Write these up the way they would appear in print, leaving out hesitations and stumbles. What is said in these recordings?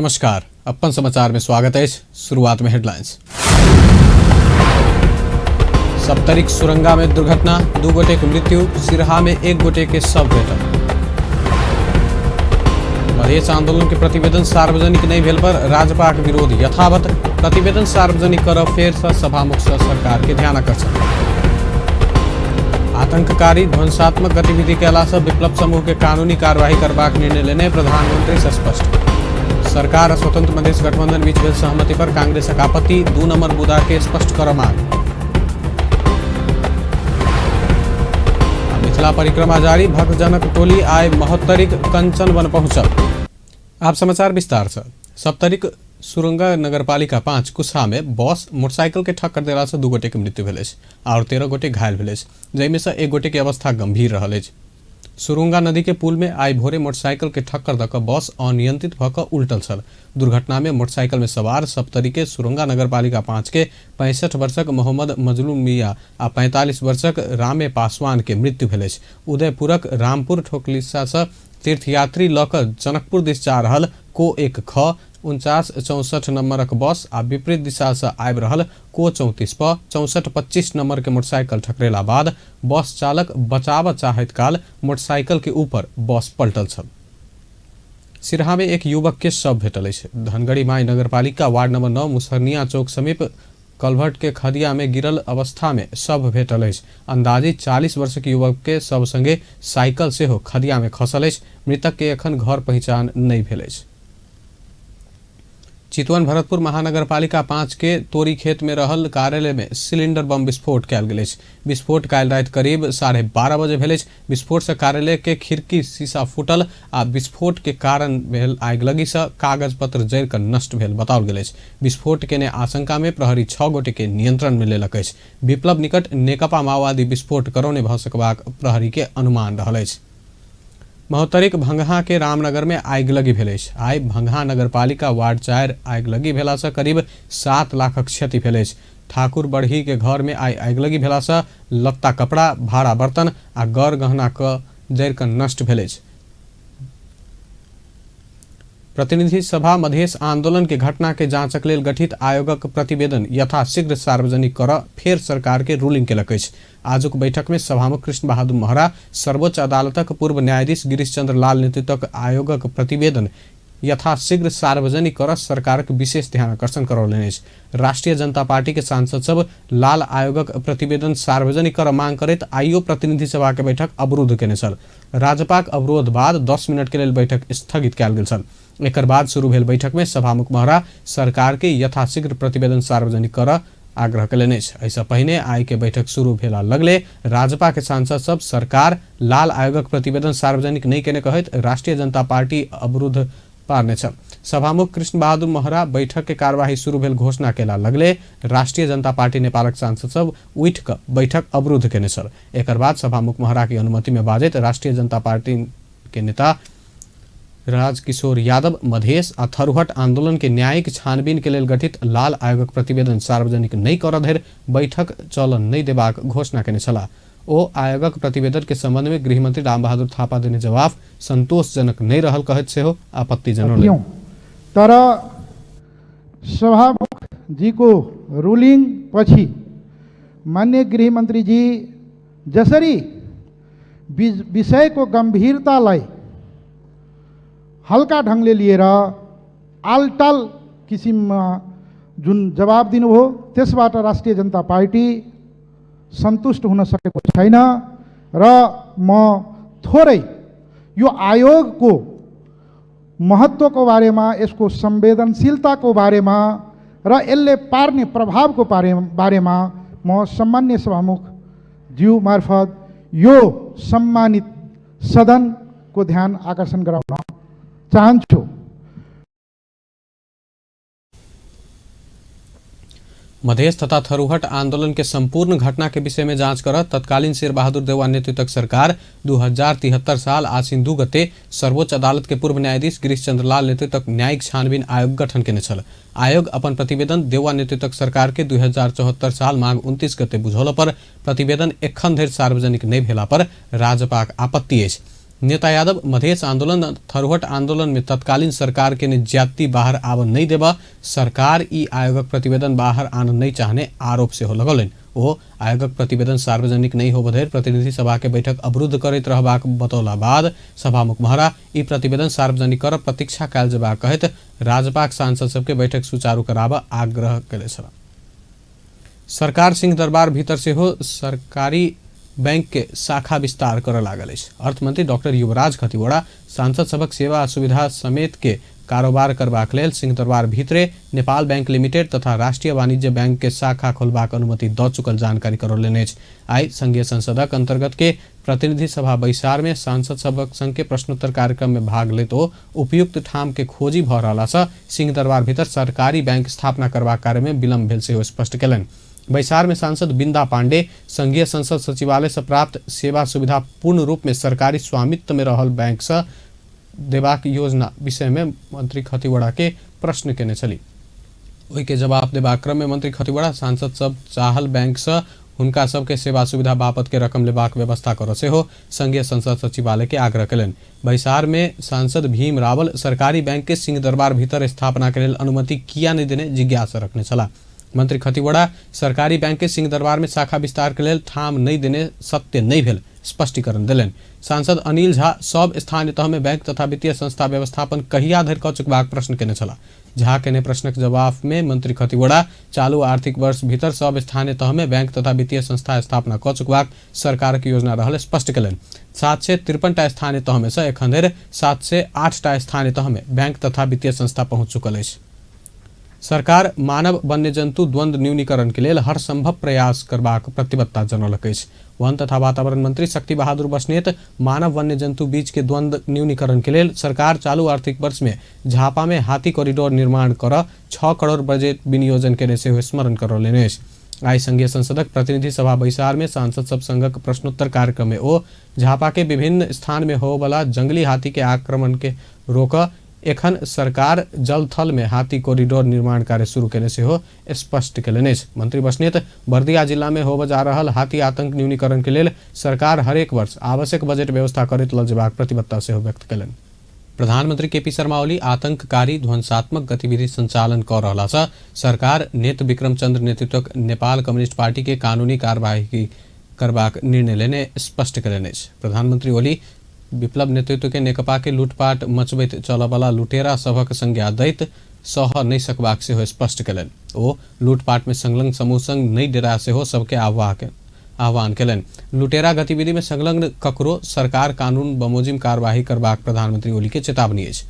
नमस्कार, अपन समाचार में स्वागत है। शुरुआत में हेडलाइंस। सप्तरीक सुरंगा में दुर्घटना, 2 गोटे के मृत्यु, सिरहा में 1 गोटे के शव भेटल। मधेश आंदोलन के प्रतिवेदन सार्वजनिक नहीं भेल पर राजपाक विरोध यथावत, प्रतिवेदन सार्वजनिक कर फेर से सभामुख से सरकार के ध्यान आकर्षण। आतंककारी ध्वंसात्मक गतिविधि कयला से विप्लव समूह के कानूनी कार्यवाही करबाक निर्णय लेने प्रधानमंत्री से स्पष्ट। सरकार आ स्वतंत्र मधेश गठबंधन बीच भेल सहमति पर कांग्रेसक आपत्ति, 2 नंबर मुद्दा के स्पष्ट कर मांग। मिथिला परिक्रमा जारी, भक्तजनक टोली आय महोत्तरीक कंचन वन पहुंचल। आप समाचार विस्तार से। सप्तरीक सुरंगा नगरपालिका 5 कुशहा में बस मोटरसाइकिल के ठक्कर देला से 2 गोटे के मृत्यु भेल अछि और 13 गोटे घायल भेल अछि, जाहिमे से 1 गोटे के अवस्था गंभीर रहल अछि। सुरुंगा नदी के पुल में आइ भोरे मोटरसाइकिल के ठक्कर दऽ कऽ बस अनियंत्रित भऽ कऽ उलटल छल। दुर्घटना में मोटरसाइकिल में सवार सप्तरी के सुरुंगा नगरपालिका 5 के 65 वर्षक मोहम्मद मजलूम मियाँ आ 45 वर्षक रामे पासवान के मृत्यु भेल अछि। उदयपुरक रामपुर ठोकलिसा से तीर्थयात्री लऽ कऽ जनकपुर दिस जा रहल को 1 ख 4964 नंबरक बस आ विपरीत दिशा से आबि रहल को 34 प 6425 नंबर के मोटरसाइकिल ठकरेला बाद बस चालक बचाव चाहैत काल मोटरसाइकिल के ऊपर बस पलटल छल। सिरहा में एक युवक के शव भेटल अछि। धनगढ़ी माई नगरपालिका वार्ड नंबर 9 मुसहरनिया चौक समीप कलभट के खदिया में गिरल अवस्था में शव भेटल अछि। अंदाजी 40 वर्षक युवक के शव संगे साइकिल सेहो खदिया में खसल अछि। मृतक के एखन घर पहिचान नहि भेल अछि। चितवन भरतपुर महानगरपालिका 5 के तोरी खेत में रहल कार्यालय में सिलिंडर बम विस्फोट कयल गेल अछि। विस्फोट काल्हि राति करीब 12:30 बजे भेल अछि। विस्फोट से कार्यालय के खिड़की शीशा फूटल आ विस्फोट के कारण भेल आगिलगी से कागज पत्र जरि कऽ नष्ट भेल बताओल गेल अछि। विस्फोट केने आशंका में प्रहरी 6 गोटे के नियंत्रण में लेलक अछि। विप्लव निकट नेकपा माओवादी विस्फोट करौने भऽ सकबाक प्रहरी के अनुमान रहल अछि। महोत्तरीक भंगहा के रामनगर में आगिलगी भेल अछि। आइ भंगहा नगरपालिका वार्ड 4 आगिलगी भेला से करीब 7 लाखक क्षति भेल अछि। ठाकुर बड़ही के घर में आइ आगिलगी भेला से लत्ता कपड़ा, भाड़ा बर्तन आ गर गहना क जरि कऽ नष्ट भेल अछि। प्रतिनिधि सभा मधेश आंदोलन के घटना के जांचक लेल गठित आयोगक प्रतिवेदन यथाशीघ्र सार्वजनिक कर फेर सरकार के रूलिंग केलक अछि। आजुक बैठक में सभामुख कृष्ण बहादुर महरा सर्वोच्च अदालतक पूर्व न्यायाधीश गिरीश चंद्र लाल नेतृत्वक आयोगक प्रतिवेदन यथाशीघ्र सार्वजनिक कर सरकारक विशेष ध्यान आकर्षण करौलनि अछि। राष्ट्रीय जनता पार्टी के सांसद सब लाल आयोगक प्रतिवेदन सार्वजनिक कर मांग करैत आइयो प्रतिनिधि सभा के बैठक अवरुद्ध केने छल। राजपाक अवरोध बाद 10 मिनट के लेल बैठक स्थगित कयल गेल छल। एकर बाद शुरू भेल बैठक में सभामुख महरा सरकार के यथाशीघ्र प्रतिवेदन सार्वजनिक कर आग्रह कयलनि अछि। एहिसँ पहिने आइ के बैठक शुरू भेला लगले राजपा के सांसद सब सरकार लाल आयोगक प्रतिवेदन सार्वजनिक नहि केने कहैत राष्ट्रीय जनता पार्टी अवरुद्ध पारने छल। सभामुख कृष्ण बहादुर महरा बैठक के कार्यवाही शुरू भेल घोषणा केला लगले राष्ट्रीय जनता पार्टी नेपालक सांसद सब उठि कऽ बैठक अवरुद्ध केने छल। एकर बाद सभामुख महरा के अनुमति में बाजैत राष्ट्रीय जनता पार्टी के नेता राजकिशोर यादव मधेश आ थरुहट आंदोलन के न्यायिक छानबीन के लेल गठित लाल आयोगक प्रतिवेदन सार्वजनिक नहि करऽ धरि बैठक चलऽ नहि देबाक घोषणा केने छलाह। ओ आयोगक प्रतिवेदन के संबंध में गृहमंत्री रामबहादुर थापा देने जवाब संतोषजनक नहि रहल कहैत सेहो आपत्ति जनौलनि। थियौं। तर सभामुखजीको रुलिङ पछि मान्य गृहमन्त्रीजी जसरी विषयको गम्भीरतालाई हल्का ढङ्गले लिएर आलटाल किसिममा जुन जवाब दिनुभयो त्यसबाट राष्ट्रिय जनता पार्टी सन्तुष्ट हुन सकेको छैन र म थोरै यो आयोगको महत्त्वको बारेमा, यसको संवेदनशीलताको बारेमा र यसले पार्ने प्रभावको बारेमा म सम्मान्य सभामुख ज्यू मार्फत यो सम्मानित सदनको ध्यान आकर्षण गराउन चाहन्छु। मधेश तथा थरुहट आंदोलन के संपूर्ण घटना के विषय में जांच कर तत्कालीन शेर बहादुर देउवा नेतृत्वक सरकार 2073 साल आश्विन 2 गते सर्वोच्च अदालत के पूर्व न्यायाधीश गिरीश चंद्र लाल नेतृत्वक न्यायिक छानबीन आयोग गठन केने छल। आयोग अपन प्रतिवेदन देउवा नेतृत्वक सरकार के 2074 साल माघ 29 गते बुझौला पर प्रतिवेदन एखन धरि सार्वजनिक नहि भेला पर राजपाक आपत्ति अछि। नेता यादव मधेश आंदोलन थरुहट आंदोलन में तत्कालीन सरकार के ज्यादती बाहर आबऽ नहि देबऽ सरकार ई आयोगक प्रतिवेदन बाहर आनऽ नहि चाहने आरोप सेहो लगौलनि। ओ आयोगक प्रतिवेदन सार्वजनिक नहि होबऽ धरि प्रतिनिधि सभा के बैठक अवरुद्ध करैत रहबाक बतौला बाद सभामुख महरा ई प्रतिवेदन सार्वजनिक करऽ प्रतीक्षा कयल जेबाक कहैत राजपाक सांसद सबके बैठक सुचारू कराबऽ आग्रह कयने छलाह। सरकार सिंहदरबार भीतर सेहो सरकारी बैंक के शाखा विस्तार करऽ लागल अछि। अर्थमंत्री डॉक्टर युवराज खतिवड़ा सांसद सभक सेवा आ सुविधा समेत के कारोबार करबाक लेल सिंहदरबार भीतरे नेपाल बैंक लिमिटेड तथा राष्ट्रीय वाणिज्य बैंक के शाखा खोलबाक अनुमति दऽ चुकल जानकारी करौलनि अछि। आइ संघीय संसदक अंतर्गत के प्रतिनिधि सभा बैसार में सांसद सभक संग के प्रश्नोत्तर कार्यक्रम में भाग लैत ओ उपयुक्त ठाम के खोजी भऽ रहला सँ सिंहदरबार भीतर सरकारी बैंक स्थापना करबाक कार्य में विलम्ब भेल सेहो स्पष्ट कयलनि। बैसार में सांसद बिंदा पांडे संघीय संसद सचिवालय से प्राप्त सेवा सुविधा पूर्ण रूप में सरकारी स्वामित्व में रहल बैंक से देबाक योजना विषय में मंत्री खतिवड़ा के प्रश्न केने छली। ओहि के जवाब देबाक क्रम में मंत्री खतिवड़ा सांसद सब चाहल बैंक से हुनका सबके सेवा सुविधा बापत के रकम लेबाक व्यवस्था करऽ सेहो संघीय संसद सचिवालय के आग्रह कयलनि। बैसार में सांसद भीम रावल सरकारी बैंक के सिंहदरबार भीतर स्थापना के लेल अनुमति किया नहि देने जिज्ञासा रखने छलाह। मंत्री खतिवड़ा सरकारी बैंक के सिंहदरबार में शाखा विस्तार के लेल ठाम नहि देने सत्य नहि भेल स्पष्टीकरण देलनि। सांसद अनिल झा सब स्थानीय तह में बैंक तथा वित्तीय संस्था व्यवस्थापन कहिया धरि कऽ चुकबाक प्रश्न केने छलाह। झा केने प्रश्नक जवाब में मंत्री खतिवड़ा चालू आर्थिक वर्ष भीतर सब स्थानीय तह में बैंक तथा वित्तीय संस्था स्थापना कऽ चुकबाक सरकारक योजना रहल स्पष्ट कयलनि। 753 टा स्थानीय तह में सँ एखन धरि 708 टा स्थानीय तह में बैंक तथा वित्तीय संस्था पहुंच चुकल अछि। सरकार मानव वन्यजन्तु द्वंद्व न्यूनीकरण के लेल हर संभव प्रयास करबाक प्रतिबद्धता जनौलक अछि। वन तथा वातावरण मंत्री शक्ति बहादुर बस्नेत मानव वन्यजन्तु बीच के द्वंद्व न्यूनीकरण के लेल सरकार चालू आर्थिक वर्ष में झापा में हाथी कॉरिडोर निर्माण करऽ 6 करोड़ बजट विनियोजन केने सेहो स्मरण करौलनि अछि। आइ संघीय संसदक प्रतिनिधि सभा बैसार में सांसद सब संगक प्रश्नोत्तर कार्यक्रम में ओ झापा के विभिन्न स्थान में होबऽवला जंगली हाथी के आक्रमण के रोकऽ एखन सरकार जलथल में हाथी कॉरिडोर निर्माण कार्य शुरू केने सेहो स्पष्ट केलनि अछि। मंत्री बस्नेत बर्दिया जिला में होबऽ जा रहल हाथी आतंक न्यूनीकरण के लेल सरकार हरेक वर्ष आवश्यक बजट व्यवस्था करैत लऽ जेबाक प्रतिबद्धता सेहो व्यक्त केलनि। प्रधानमंत्री केपी शर्मा ओली आतंककारी ध्वंसात्मक गतिविधि संचालन कऽ रहला सँ सरकार नेत विक्रम चंद्र नेतृत्वक नेपाल कम्युनिस्ट पार्टी के कानूनी कार्यवाही करबाक निर्णय लेने स्पष्ट केलनि अछि। प्रधानमंत्री ओली विप्लव नेतृत्व के नेकपा के लूटपाट मचबैत चलऽवला लुटेरा सभक संज्ञा दैत सह नहि सकबाक सेहो स्पष्ट केलनि। ओ लूटपाट में संलग्न समूह संग नहि डेरा सेहो सबके आह्वान केलनि। लुटेरा गतिविधि में संलग्न ककरो सरकार कानून बमोजिम कार्यवाही करबाक प्रधानमंत्री ओली के चेतावनी अछि।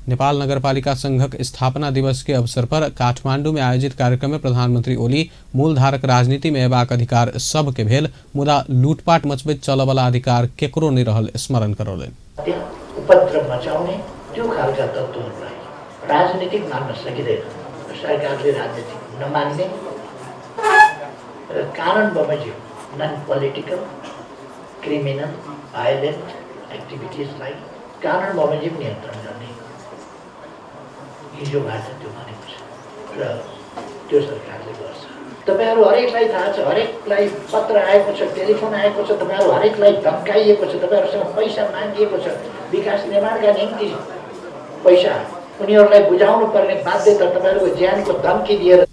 नेपाल नगरपालिका संघक स्थापना दिवस के अवसर पर काठमांडू में आयोजित कार्यक्रम में प्रधानमंत्री ओली मूलधारक राजनीति में अयबाक अधिकार सबके भेल मुदा लूटपाट मचबैत चलऽवला अधिकार केकरो नहि रहल स्मरण करौलनि। उपद्रव मचाउने त्यो खालका तत्त्वहरूलाई राजनीतिक मान्न सकिँदैन। सरकारले राजनीतिक नमान्ने र कानुन बमोजिम नन पोलिटिकल क्रिमिनल भायोलेन्ट एक्टिभिटिजलाई कानुन बमोजिम नियन्त्रण गर्ने हिजोबाट त्यो भनेको छ र त्यो सरकारले गर्छ। तपाईहरु हरेकलाई थाहा छ, हरेकलाई पत्र आएको छ, टेलिफोन आएको छ, तपाईहरु हरेकलाई धम्काइएको छ, तपाईहरुसँग पैसा मागिएको छ विकास निर्माणका निम्ति पैसा उनीहरूलाई बुझाउनु पर्ने बाध्यता तपाईहरुको ज्यानको धम्की दिएर।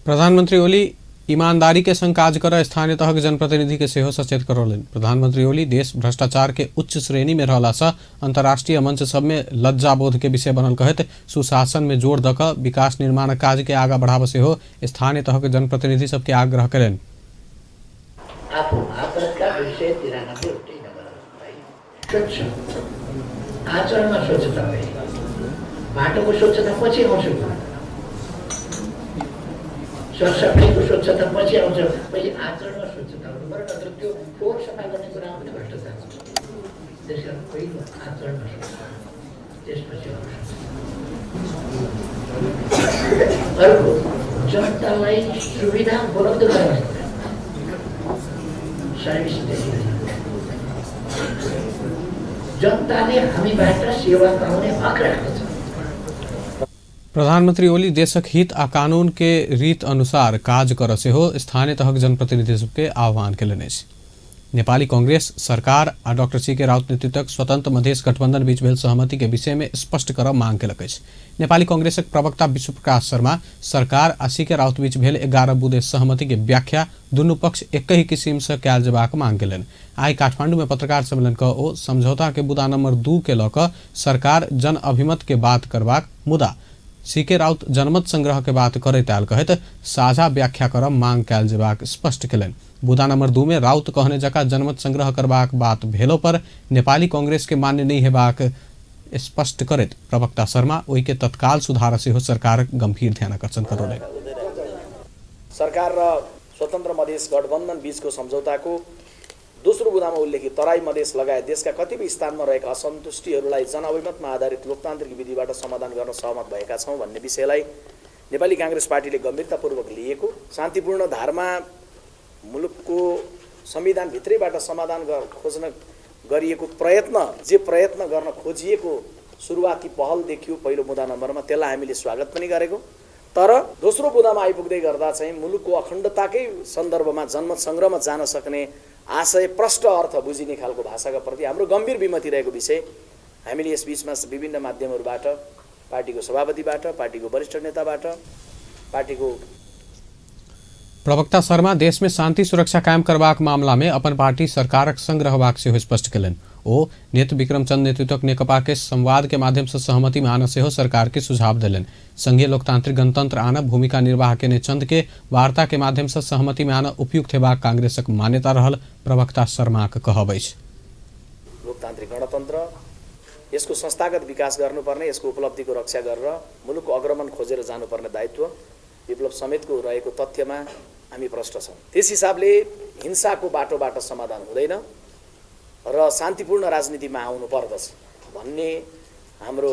प्रधानमंत्री ओली ईमानदारी के संग काज कर स्थानीय तहक जनप्रतिनिधि के सेहो सचेत करौलनि। प्रधानमंत्री ओली देश भ्रष्टाचार के उच्च श्रेणी में रहला सँ अंतर्राष्ट्रीय मंच सब में लज्जाबोध के विषय बनल कहैत सुशासन में जोर दऽ कऽ विकास निर्माण काज के आगा बढ़ाबऽ सेहो स्थानीय तहक जनप्रतिनिधि सबके आग्रह कयलनि। आफू आपतका 293 नगरहरूलाई स्वच्छ आचरणमा स्वच्छता पहिले, बाटोको स्वच्छता पछि आउँछ, सरसफाइको स्वच्छता पछि आउँछ, पहिले आचरणमा स्वच्छता हुनु पर्यो, नत्र त्यो फोहोर सफा गर्ने कुरामा पनि भ्रष्टाचार हुन्छ। त्यसकारण पहिलो आचरणमा स्वच्छता, त्यसपछि अरू स्वच्छता। अर्को जनतालाई सुविधा उपलब्ध गराउने कुरा, सर्भिस डेलिभरी। जनताले हामीबाट सेवा पाउने हक राख्दछ। प्रधानमंत्री ओली देशक हित आ कानून के रीत अनुसार काज कर सेहो स्थानीय तहक जनप्रतिनिधि सबके आह्वान केलनि अछि। नेपाली कांग्रेस सरकार आ डॉक्टर सी के राउत नेतृत्वक स्वतंत्र मधेश गठबंधन बीच भेल सहमति के विषय में स्पष्ट करब मांग केलक अछि। नेपाली कांग्रेसक प्रवक्ता विश्वप्रकाश शर्मा सरकार आ सी के राउत बीच भेल 11 बुँदे सहमति के व्याख्या दुनू पक्ष एकहि किसिम से कयल जेबाक मांग केलनि। आइ काठमांडू में पत्रकार सम्मेलन क ओ समझौता के बुदा नंबर 2 के लऽ कऽ सरकार जन अभिमत के बात करबाक मुदा सी के राउत जनमत संग्रह के बात करैत आयल कहैत साझा व्याख्या करब मांग कयल जेबाक स्पष्ट केलनि। बुदा नंबर 2 में राउत कहने जकाँ जनमत संग्रह करबाक बात भेलो पर नेपाली कांग्रेस के मान्य नहि हेबाक स्पष्ट करैत प्रवक्ता शर्मा ओहि के तत्काल सुधार सेहो सरकारक गंभीर ध्यानाकर्षण करौलनि। सरकार र स्वतन्त्र मधेस गठबन्धन बीचको सम्झौताको दोस्रो बुदामा उल्लेखित तराई मधेस लगायत देशका कतिपय स्थानमा रहेका असन्तुष्टिहरूलाई जनअभिमतमा आधारित लोकतान्त्रिक विधिबाट समाधान गर्न सहमत भएका छौँ भन्ने विषयलाई नेपाली काङ्ग्रेस पार्टीले गम्भीरतापूर्वक लिएको, शान्तिपूर्ण धारमा मुलुकको संविधानभित्रैबाट समाधान खोज्न गरिएको प्रयत्न, जे प्रयत्न गर्न खोजिएको सुरुवाती पहल देखियो पहिलो बुदा नम्बरमा, त्यसलाई हामीले स्वागत पनि गरेको। तर दोस्रो बुदामा आइपुग्दै गर्दा चाहिँ मुलुकको अखण्डताकै सन्दर्भमा जनमत सङ्ग्रहमा जान सक्ने आशय प्रष्ट अर्थ बुझिने खालको भाषाका प्रति हाम्रो गम्भीर विमति रहेको विषय हामीले यस बिचमा विभिन्न माध्यमहरूबाट, पार्टीको सभापतिबाट, पार्टीको वरिष्ठ नेताबाट, पार्टीको प्रवक्ता शर्मा देश में शांति सुरक्षा कायम करबाक मामला में अपन पार्टी सरकारक संग रहबाक सेहो स्पष्ट केलनि। ओ नेत्र विक्रम चंद नेतृत्वक नेकपा के संवाद के माध्यम से सहमति में आना सेहो सरकार के सुझाव देलनि। संघीय लोकतांत्रिक गणतंत्र आना भूमिका निर्वाह केने चंद के वार्ता के माध्यम से सहमति में आना उपयुक्त हेबाक कांग्रेसक मान्यता रहल प्रवक्ता शर्माक कहब अछि। लोकतान्त्रिक गणतन्त्र, यसको संस्थागत विकास गर्नुपर्ने, यसको उपलब्धिको रक्षा गरेर मुलुकको अग्रमन खोजेर जानुपर्ने दायित्व विप्लव समेतको रहेको तथ्यमा हामी प्रष्ट छौँ। त्यस हिसाबले हिंसाको बाटोबाट समाधान हुँदैन र शान्तिपूर्ण राजनीतिमा आउनु पर्दछ भन्ने हाम्रो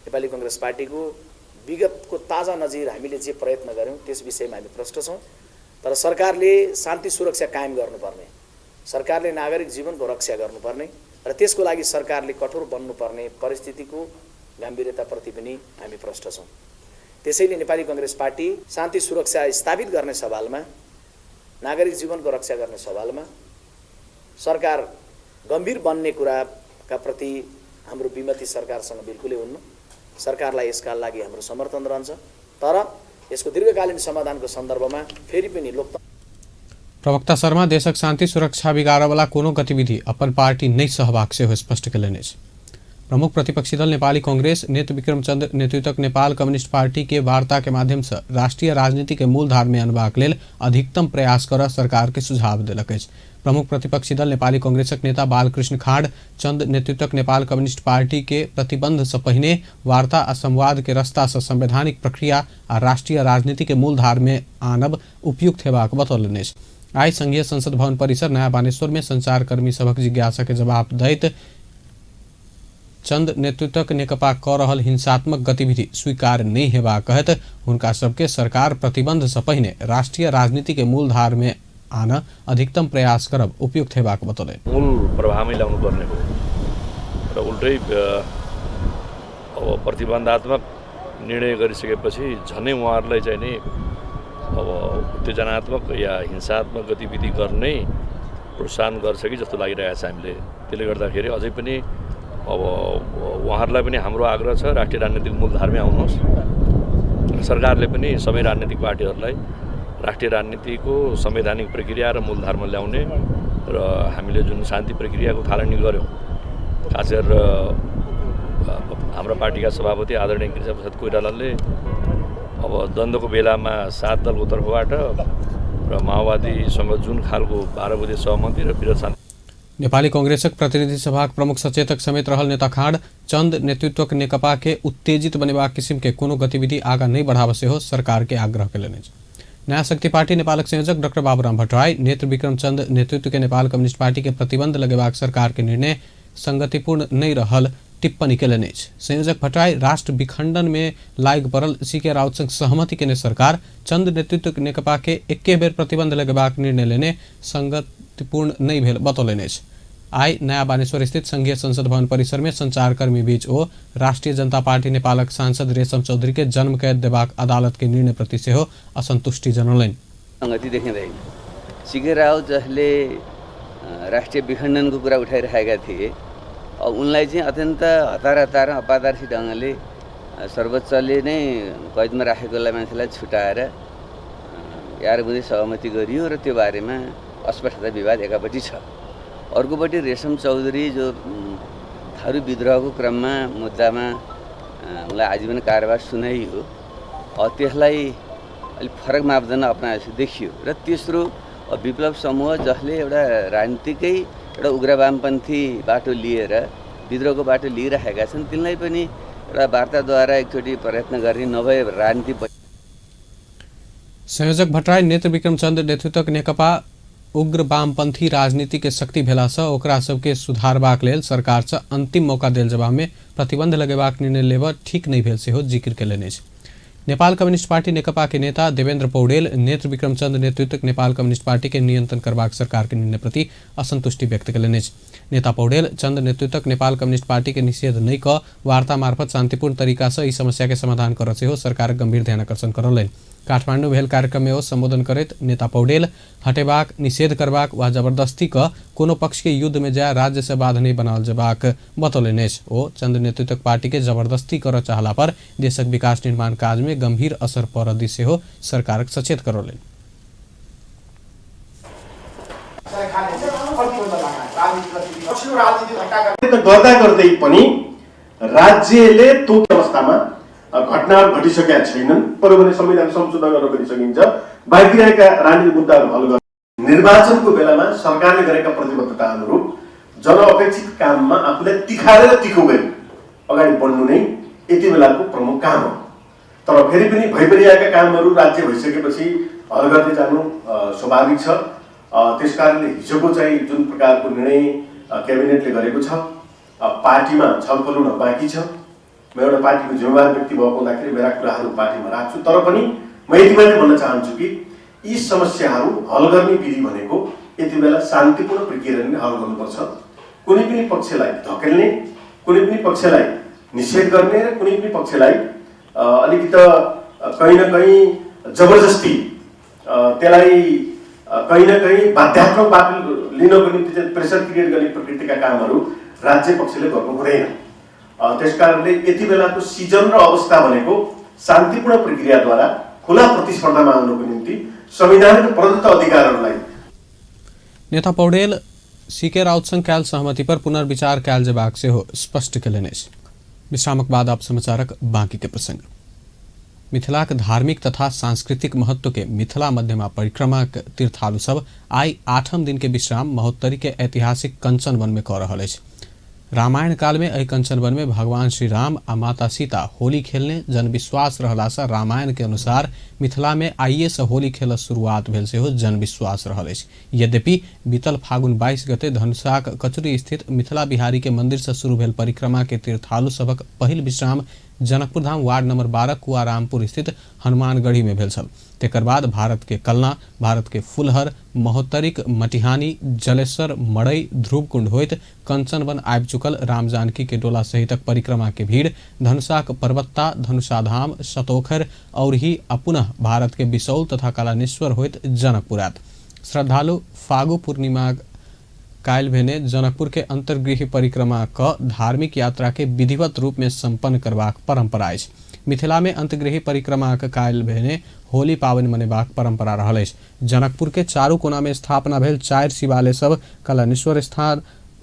नेपाली कङ्ग्रेस पार्टीको विगतको ताजा नजिर हामीले जे प्रयत्न गऱ्यौँ त्यस विषयमा हामी प्रष्ट छौँ। तर सरकारले शान्ति सुरक्षा कायम गर्नुपर्ने, सरकारले नागरिक जीवनको रक्षा गर्नुपर्ने र त्यसको लागि सरकारले कठोर बन्नुपर्ने परिस्थितिको गम्भीरताप्रति पनि हामी प्रष्ट छौँ। त्यसैले नेपाली कङ्ग्रेस पार्टी शान्ति सुरक्षा स्थापित गर्ने सवालमा, नागरिक जीवनको रक्षा गर्ने सवालमा सरकार गम्भीर बन्ने कुराका प्रति हाम्रो विमति सरकारसँग बिल्कुलै हुन्न। सरकारलाई यसका लागि हाम्रो समर्थन रहन्छ, तर यसको दीर्घकालीन समाधानको सन्दर्भमा फेरि पनि लोकतन्त्र। प्रवक्ता शर्मा देशक शान्ति सुरक्षा बिगाड़यवला कोनो गतिविधि अपन पार्टी नहि सहबाक सेहो स्पष्ट केलनि अछि। प्रमुख प्रतिपक्षी दल नेपाली कांग्रेस नेत्र विक्रम चंद्र नेतृत्वक नेपाल कम्युनिस्ट पार्टी के वार्ता के माध्यम से राष्ट्रीय राजनीति के मूलधार में अनबाक लेल अधिकतम प्रयास कर सरकार के सुझाव देलक अछि। प्रमुख प्रतिपक्षी दल नेपाली कांग्रेसक नेता बालकृष्ण खाँड चंद नेतृत्वक नेपाल कम्युनिस्ट पार्टी के प्रतिबंध से पहिने वार्ता आ संवाद के रास्ता से संवैधानिक प्रक्रिया आ राष्ट्रीय राजनीति के मूलधार में आनब उपयुक्त हेबाक बतौलनि अछि। आइ संघीय संसद भवन परिसर नयाँ बानेश्वर में संचारकर्मी सभक जिज्ञासा के जवाब दैत चंद नेतृत्वक नेकपा क रहल हिंसात्मक गतिविधि स्वीकार नहि हेबाक कहैत हुनका सबके सरकार प्रतिबंध से पहिने राष्ट्रीय राजनीति के मूलधार में आन अधिकतम प्रयास करब उपयुक्त हेबाक बतौलनि। मूल प्रभावमै ल्याउनु पर्ने हो र उल्टै अब प्रतिबन्धात्मक निर्णय गरिसकेपछि झनै उहाँहरूलाई चाहिँ नि अब उत्तेजनात्मक या हिंसात्मक गतिविधि गर्ने प्रोत्साहन गर्छ कि जस्तो लागिरहेको छ हामीले। त्यसले गर्दाखेरि अझै पनि अब उहाँहरूलाई पनि हाम्रो आग्रह छ राष्ट्रिय राजनीतिक मूलधारमै आउनुहोस्। सरकारले पनि सबै राजनीतिक पार्टीहरूलाई राष्ट्रिय राजनीतिको संवैधानिक प्रक्रिया र मूलधारमा ल्याउने र हामीले जुन शान्ति प्रक्रियाको थालनी गऱ्यौँ, खास गरेर हाम्रो पार्टीका सभापति आदरणीय गिरिजाप्रसाद कोइरालाले अब द्वन्द्वको बेलामा 7 दलको तर्फबाट र माओवादीसँग जुन खालको 12 बुँदे सहमति र विरोध शान्ति। नेपाली कांग्रेसक प्रतिनिधि सभाक प्रमुख सचेतक समेत रहल नेता खाँड चंद नेतृत्वक नेकपा के उत्तेजित बनेबाक किसिम के कोनो गतिविधि आगा नहि बढ़ाबऽ सेहो सरकार के आग्रह केलनि अछि। नया शक्ति पार्टी नेपालक संयोजक डॉक्टर बाबूराम भट्टराई नेत्र विक्रम चंद नेतृत्व के नेपाल कम्युनिस्ट पार्टी के प्रतिबंध लगेबाक सरकार के निर्णय संगतिपूर्ण नहि रहल टिप्पणी केलनि अछि। संयोजक भट्टराई राष्ट्र विखंडन में लागि पड़ल सी के राउत संग सहमति केने सरकार चंद नेतृत्व नेकपा के एके बेर प्रतिबंध लगेबाक निर्णय लेने संगतिपूर्ण नहि भेल बतौलनि अछि। आइ नयाँ बानेश्वर स्थित संघीय संसद भवन परिसर में संचारकर्मी बीच ओ राष्ट्रीय जनता पार्टी नेपालक सांसद रेशम चौधरी के जन्म कैद देबाक अदालत के निर्णय प्रति सेहो असंतुष्टि जनौलनि। संगति देखिँदैन। सीके राउत जसले राष्ट्रिय विखण्डनको कुरा उठाइरहेका थिए, उनलाई चाहिँ अत्यन्त हतार हतार अपारदर्शी ढङ्गले सर्वोच्चले नै कैदमा राखेकोलाई मान्छेलाई छुटाएर यार बुँदै सहमति गरियो र त्यो बारेमा अस्पष्टता विवाद एकापट्टि छ। अर्कोपट्टि रेशम चौधरी जो थारू विद्रोहको क्रममा मुद्दामा उनलाई आजीवन कारावास सुनाइयो, त्यसलाई अलिक फरक मापदण्ड अपनाए जस्तो देखियो। र तेस्रो विप्लव समूह जसले एउटा राजनीतिकै एउटा उग्र वामपन्थी बाटो लिएर विद्रोहको बाटो लिइरहेका छन्, तिनलाई पनि एउटा वार्ताद्वारा एकचोटि प्रयत्न गर्ने नभए राजनीति। संयोजक भट्टराई नेत्र विक्रम चन्द नेतृत्वक नेकपा उग्र वामपन्थी राजनीति के शक्ति भेलासँ ओकरा सबके सुधारबाक लेल सरकारसँ अंतिम मौका देल जबामे प्रतिबंध लगेबाक निर्णय लेबऽ ठीक नहि भेल सेहो जिक्र कयलनि अछि। नेपाल कम्युनिस्ट पार्टी नेकपा के नेता देवेंद्र पौडेल नेत्र विक्रम चंद नेतृत्वक नेपाल कम्युनिस्ट पार्टी के नियंत्रण करबाक सरकार के निर्णय प्रति असंतुष्टि व्यक्त कयलनि अछि। नेता पौडेल चंद नेतृत्वक नेपाल कम्युनिस्ट पार्टी के निषेध नहि कऽ वार्ता मार्फत शांतिपूर्ण तरीका से ई समस्या के समाधान करऽ सेहो सरकारक गंभीर ध्यानाकर्षण करौलनि। काठमांडू भेल कार्यक्रम में ओ संबोधन करैत नेता पौडेल हटेबाक, निषेध करबाक वा जबरदस्ती कऽ कोनो पक्ष के युद्ध में जाय राज्य से बाध नहि बनाओल जेबाक बतौलनि अछि। ओ चंद नेतृत्वक पार्टी के जबरदस्ती करऽ चाहला पर देशक विकास निर्माण काज में गंभीर असर पड़ऽ दिस सेहो सरकारक सचेत करौलनि। गर्दा गर्दै पनि राज्यले त्यो अवस्थामा घटनाहरू घटिसकेका छैनन्, पर भने संविधान संशोधन गर्न पनि सकिन्छ, बाँकी रहेका राजनीतिक मुद्दाहरू हल गर्न। निर्वाचनको बेलामा सरकारले गरेका प्रतिबद्धता अनुरूप जनअपेक्षित काममा आफूलाई तिखारेर तिखो गरी अगाडि बढ्नु नै यति बेलाको प्रमुख काम हो। तर फेरि पनि भइपरिरहेका कामहरू राज्य भइसकेपछि हल गर्दै जानु स्वाभाविक छ। त्यस कारणले हिजोको चाहिँ जुन प्रकारको निर्णय क्याबिनेटले गरेको छ, पार्टीमा छलफल हुन बाँकी छ। म एउटा पार्टीको जिम्मेवार व्यक्ति भएको हुँदाखेरि मेरा कुराहरू पार्टीमा राख्छु, तर पनि म यति मात्रै भन्न चाहन्छु कि यी समस्याहरू हल गर्ने विधि भनेको यति बेला शान्तिपूर्ण प्रक्रियाले नै हल गर्नुपर्छ। कुनै पनि पक्षलाई धकेल्ने, कुनै पनि पक्षलाई निषेध गर्ने र कुनै पनि पक्षलाई अलिकति कहीँ न कहीँ जबरजस्ती त्यसलाई कहीँ न कहीँ बाध्यात्मक बाटो लिनको निम्ति चाहिँ प्रेसर क्रिएट गर्ने प्रकृतिका कामहरू राज्य पक्षले गर्नु हुँदैन। त्यस कारणले यति बेलाको सिजन र अवस्था भनेको शान्तिपूर्ण प्रक्रियाद्वारा खुला प्रतिस्पर्धामा आउनको निम्ति संविधानको प्रदत्त अधिकारहरूलाई। नेता पौडेल सीके राउतसँग कयल सहमति पर पुनर्विचार कयल जेबाक सेहो स्पष्ट कयलनि अछि। विश्रामक बाद आप समाचारक बाँकी के प्रसंग। मिथिलाक धार्मिक तथा सांस्कृतिक महत्व के मिथिला मध्यमा परिक्रमाक तीर्थालु सब आइ 8म दिन के विश्राम महोत्तरी के ऐतिहासिक कंचन वन में कऽ रहल अछि। रामायण काल में एहि कंचन वन में भगवान श्री राम आ माता सीता होली खेलने जनविश्वास रहलासँ रामायण के अनुसार मिथिला में आइए से होली खेल शुरुआत भेल सेहो जनविश्वास रहल अछि। यद्यपि बीतल फागुन 22 गते धनुषाक कचुरी स्थित मिथिला बिहारी के मंदिर से शुरू भेल परिक्रमा के तीर्थालु सभक पहिल विश्राम जनकपुर धाम वार्ड नंबर 12 कुआरामपुर स्थित हनुमानगढ़ी में भेल छल। तेकर बाद भारत के कलना, भारत के फुलहर, महोत्तरीक मटिहानी, जलेश्वर, मड़ई, ध्रुवकुंड होइत कंचनवन आबि चुकल राम जानकी के डोला सहितक परिक्रमा के भीड़ धनुषाक पर्वत्ता, धनुषाधाम, सतोखर और ही पुनः भारत के बिसौल तथा कलानेश्वर होइत जनकपुर आयत। श्रद्धालु फागु पूर्णिमा काल्हि भेने जनकपुर के अंतर्गृह परिक्रमा क धार्मिक यात्रा के विधिवत रूप में संपन्न करबाक परंपरा अछि। मिथिला में अंतर्गृह परिक्रमाक काल्हि भेने होली पाबनि मनेबाक परंपरा रहल अछि। जनकपुर के चारू कोना में स्थापना भेल 4 शिवालय सब कलानेश्वर स्थान,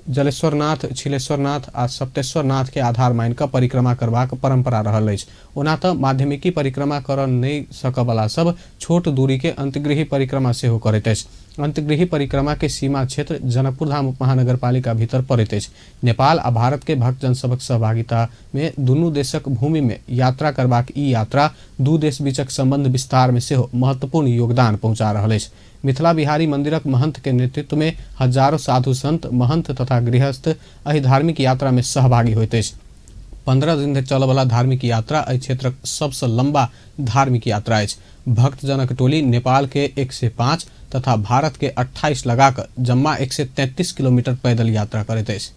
जलेश्वरनाथ, छिलेश्वरनाथ आ सप्तेश्वरनाथ के आधार मानि कऽ परिक्रमा करबाक परंपरा रहल अछि। ओना तऽ माध्यमिकी परिक्रमा करऽ नहि सकऽवला सब छोट दूरी के अंतर्गृह परिक्रमा सेहो करैत अछि। अंतर्गृह परिक्रमा के सीमा क्षेत्र जनकपुर धाम उपमहानगरपालिका भीतर पड़ैत अछि। नेपाल आ भारत के भक्तजन सभक सहभागिता में दुनू देशक भूमि में यात्रा करबाक ई यात्रा दू देश बीचक संबंध विस्तार में सेहो महत्वपूर्ण योगदान पहुंचा रहल अछि। मिथिला बिहारी मंदिरक महंत के नेतृत्व में हजारों साधु संत, महंत तथा गृहस्थ एहि धार्मिक यात्रा में सहभागी होइत अछि। 15 दिन धरि चलऽवला धार्मिक यात्रा एहि क्षेत्रक सबसँ लंबा धार्मिक यात्रा अछि। भक्तजनक टोली नेपाल के 105 तथा भारत के 28 लगाकर जम्मा 133 किलोमीटर पैदल यात्रा करैत अछि।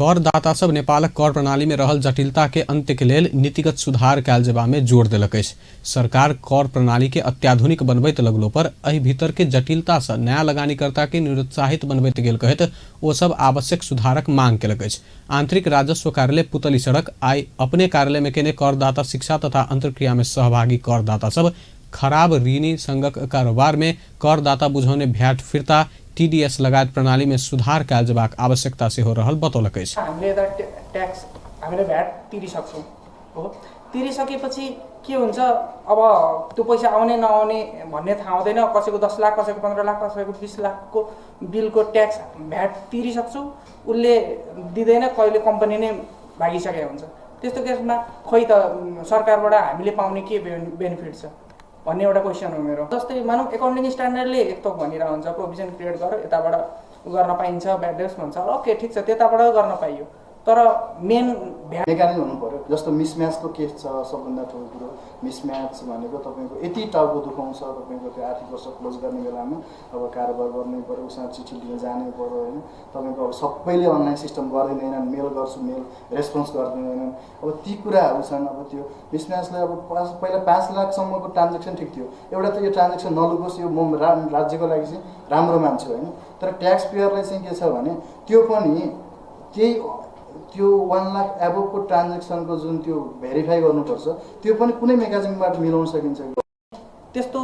करदाता सब नेपालक कर प्रणाली में रहल जटिलता के अंत्य के लेल नीतिगत सुधार कयल जेबा में जोर देलक अछि। सरकार कर प्रणाली के अत्याधुनिक बनबैत लगलो पर एहि भीतर के जटिलता से नया लगानीकर्ता के निरुत्साहित बनबैत गेल कहैत ओ सब आवश्यक सुधारक मांग केलक अछि। आंतरिक राजस्व कार्यालय पुतली सड़क आइ अपने कार्यालय में केने करदाता शिक्षा तथा अंतर्क्रिया में सहभागी करदाता सब खराब ऋणी संगक कारोबार में करदाता बुझौने भ्याट फिर्ता टीडीएस लगायत प्रणाली में सुधार कयल जेबाक आवश्यकता सेहो रहल बतौलक अछि। हामीले यता ट्याक्स हामीले भ्याट तिरिसक्छौँ हो, तिरिसकेपछि के हुन्छ, अब त्यो पैसा आउने नआउने भन्ने थाहा हुँदैन। कसैको 10 लाख, कसैको 15 लाख, कसैको 20 लाखको बिलको ट्याक्स भ्याट तिरिसक्छु, उसले दिँदैन, कहिले कम्पनी नै भागिसकेको हुन्छ। त्यस्तो केसमा खोइ त सरकारबाट हामीले पाउने के बेनिफिट छ भन्ने एउटा क्वेसन हो मेरो। जस्तै मानौँ एकाउन्टिङ स्ट्यान्डर्डले एक थोक भनिरहेको हुन्छ, प्रोभिजन क्रिएट गर, यताबाट गर्न पाइन्छ, ब्याड डेट्स भन्छ, ओके ठिक छ, त्यताबाट गर्न पाइयो, तर मेन मेकानिजम हुनु पऱ्यो। जस्तो मिसम्याचको केस छ, सबभन्दा ठुलो कुरो मिसम्याच भनेको तपाईँको यति टाउको दुखाउँछ, तपाईँको त्यो आर्थिक वर्ष क्लोज गर्ने बेलामा अब कारोबार गर्नै पऱ्यो, उसँग चिठी लिन जानै पऱ्यो होइन। तपाईँको अब सबैले अनलाइन सिस्टम गरिदिँदैनन्, मेल गर्छु मेल रेस्पोन्स गरिदिँदैनन्, अब ती कुराहरू छन्। अब त्यो मिसम्याचलाई अब पहिला 5 लाखसम्मको ट्रान्जेक्सन ठिक थियो, एउटा त यो ट्रान्जेक्सन नलुकोस्, यो म राज्यको लागि चाहिँ राम्रो मान्छु होइन। तर ट्याक्स पेयरलाई चाहिँ के छ भने त्यो पनि त्यही त्यो 1 लाख एबोभको ट्रान्जेक्सनको जुन त्यो भेरिफाई गर्नुपर्छ त्यो पनि कुनै मेकानिजमबाट मिलाउन सकिन्छ, त्यस्तो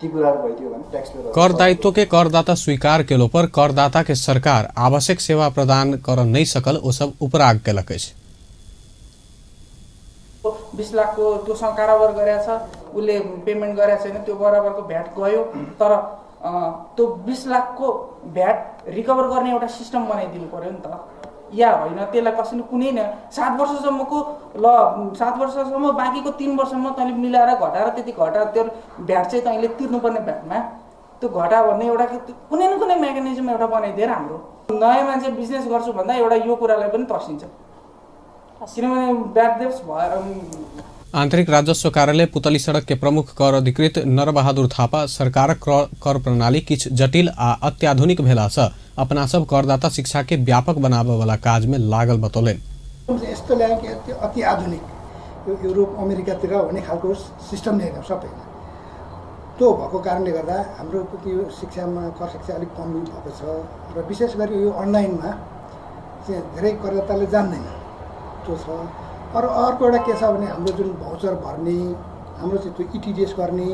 ती कुराहरू भइदियो भने ट्याक्स पेयर कर दायित्व के करदाता स्वीकार केलो पर करदाता के सरकार आवश्यक सेवा प्रदान कर नहीं सकल ओ सब उपराग केलक अछि। 20 लाखको त्योसँग कारोबार गरेको छ, उसले पेमेन्ट गरेको छैन, त्यो बराबरको भ्याट गयो, तर त्यो 20 लाखको भ्याट रिकभर गर्ने एउटा सिस्टम बनाइदिनु पर्यो नि त, या होइन त्यसलाई कसैले कुनै न 7 वर्षसम्मको ल 7 वर्षसम्म बाँकीको 3 वर्षसम्म तैँले मिलाएर घटाएर त्यति घटाएर त्यो भ्याट चाहिँ तैँले तिर्नुपर्ने भ्याटमा त्यो घटा भन्ने एउटा कुनै न कुनै मेकानिजम एउटा बनाइदिएर हाम्रो नयाँ मान्छे बिजनेस गर्छु भन्दा एउटा यो कुरालाई पनि तर्सिन्छ, किनभने ब्याड डेट्स भएर। आंतरिक राजस्व कार्यालय पुतली सड़क के प्रमुख कर अधिकृत नरबहादुर थापा सरकारक कर प्रणाली किछु जटिल आ अत्याधुनिक भेला से अपना सब करदाता शिक्षा के व्यापक बनाबय वाला काज में लागल बतौलनि। यस्तो ल्यायो कि त्यो अति आधुनिक यो युरोप अमेरिकातिर हुने खालको सिस्टम ल्याएर सबै त्यो भएको कारणले गर्दा हाम्रो त्यो शिक्षामा कर शिक्षा अलिक कमी भएको छ र विशेष गरी यो अनलाइनमा चाहिँ धेरै करदाताले जान्दैन त्यो छ। अरू अर्को एउटा के छ भने हाम्रो जुन भाउचर भर्ने, हाम्रो चाहिँ त्यो इटिडिएस गर्ने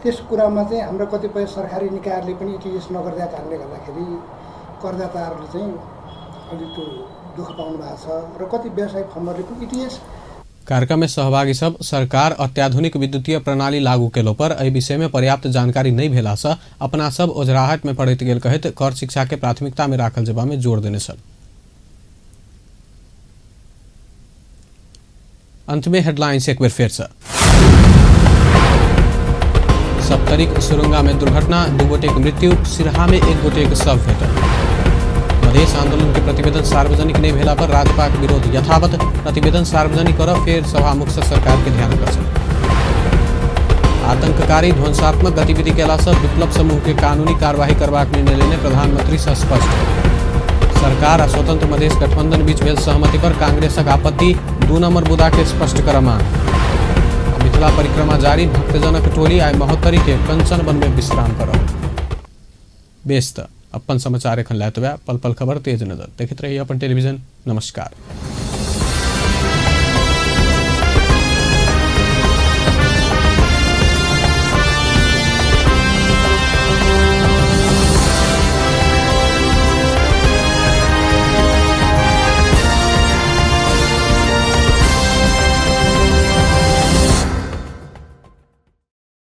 त्यस कुरामा चाहिँ हाम्रो कतिपय सरकारी निकायहरूले पनि इटिडिएस नगरिदिएको कारणले गर्दाखेरि करदाताहरूले चाहिँ अलिक त्यो दुःख पाउनु भएको छ र कति व्यवसायिक फर्महरूले पनि इटिएस। कार्यक्रम में सहभागी सब सरकार अत्याधुनिक विद्युतीय प्रणाली लागू केलो पर एहि विषय में पर्याप्त जानकारी नहीं भेला से अपना सब ओझराहट में पड़ैत गेल कहैत कर शिक्षा के प्राथमिकता में राखल जेबा में जोर देने छल। अंत में हेडलाइंस एक बेर फेर से। सप्तरीक सुरुंगा में दुर्घटना, 2 गोटे के मृत्यु, सिरहा में 1 गोटे के शव भेटल। मधेश आंदोलन के प्रतिवेदन सार्वजनिक नहीं भेला पर राजपा के विरोध यथावत, प्रतिवेदन सार्वजनिक कर फेर सभामुख से सरकार के ध्यान आकर्षण। आतंककारी ध्वंसात्मक गतिविधि केला से विप्लव समूह के कानूनी कार्यवाही करबाक निर्णय लेने प्रधानमंत्री से स्पष्ट। सरकार आ स्वतंत्र मधेश गठबंधन बीच भेल सहमति पर कांग्रेसक आपत्ति, 2 नंबर मुद्दा के स्पष्ट कर मांग। मिथिला परिक्रमा जारी, भक्तजनक टोली आइ महोत्तरी के कंचन वन में विश्राम करब। बेस त अपन समाचार एखन लैत पल पल खबर तेज नजर देखैत रहिए अपन टेलीविजन। नमस्कार।